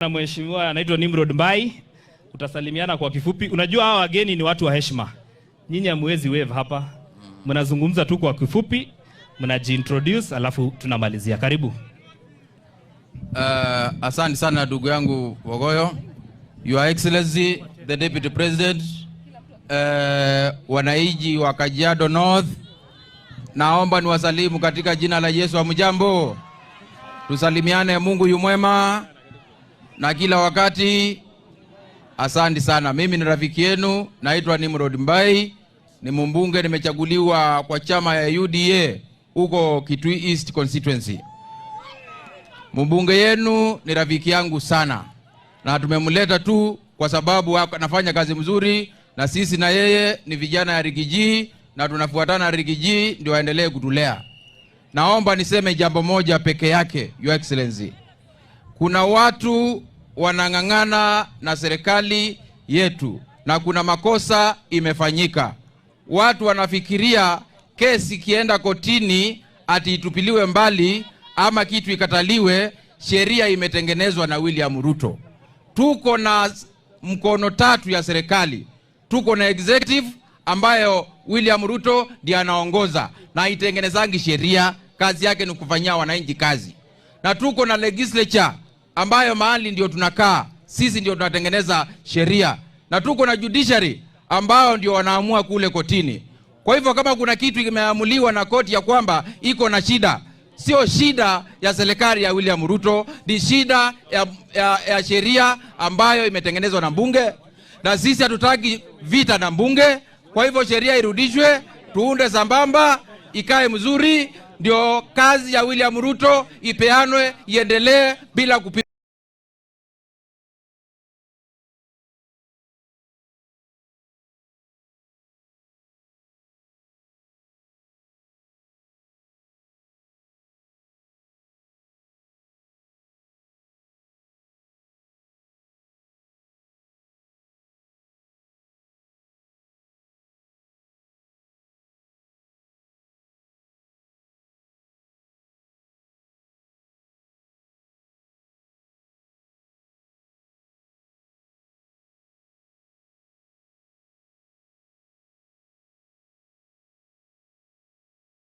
Na mheshimiwa anaitwa Nimrod Mbai, utasalimiana kwa kifupi. Unajua hawa wageni ni watu wa heshima, nyinyi hamwezi wave hapa, mnazungumza tu kwa kifupi, mnajiintroduce alafu tunamalizia. Karibu. Asante sana ndugu yangu Wogoyo. Your Excellency the Deputy President, wananchi wa Kajiado North, naomba niwasalimu katika jina la Yesu. Hamjambo? Tusalimiane, Mungu yu mwema na kila wakati. Asante sana. Mimi ni rafiki yenu, naitwa Nimrod Mbai, ni mbunge, nimechaguliwa kwa chama ya UDA huko Kitui East constituency. Mbunge yenu ni rafiki yangu sana na tumemleta tu kwa sababu anafanya kazi mzuri, na sisi na yeye ni vijana ya Riggy G na tunafuatana Riggy G ndio aendelee kutulea. Naomba niseme jambo moja peke yake, Your Excellency. Kuna watu wanang'ang'ana na serikali yetu na kuna makosa imefanyika. Watu wanafikiria kesi ikienda kotini ati itupiliwe mbali ama kitu ikataliwe. Sheria imetengenezwa na William Ruto. Tuko na mkono tatu ya serikali. Tuko na executive ambayo William Ruto ndiye anaongoza na itengenezangi sheria, kazi yake ni kufanyia wananchi kazi, na tuko na legislature ambayo mahali ndio tunakaa sisi, ndio tunatengeneza sheria, na tuko na judiciary ambao ndio wanaamua kule kotini. Kwa hivyo kama kuna kitu kimeamuliwa na koti ya kwamba iko na shida, sio shida ya serikali ya William Ruto, ni shida ya sheria ambayo imetengenezwa na bunge, na sisi hatutaki vita na bunge. Kwa hivyo sheria irudishwe, tuunde sambamba, ikae mzuri, ndio kazi ya William Ruto ipeanwe, iendelee bila kupingwa.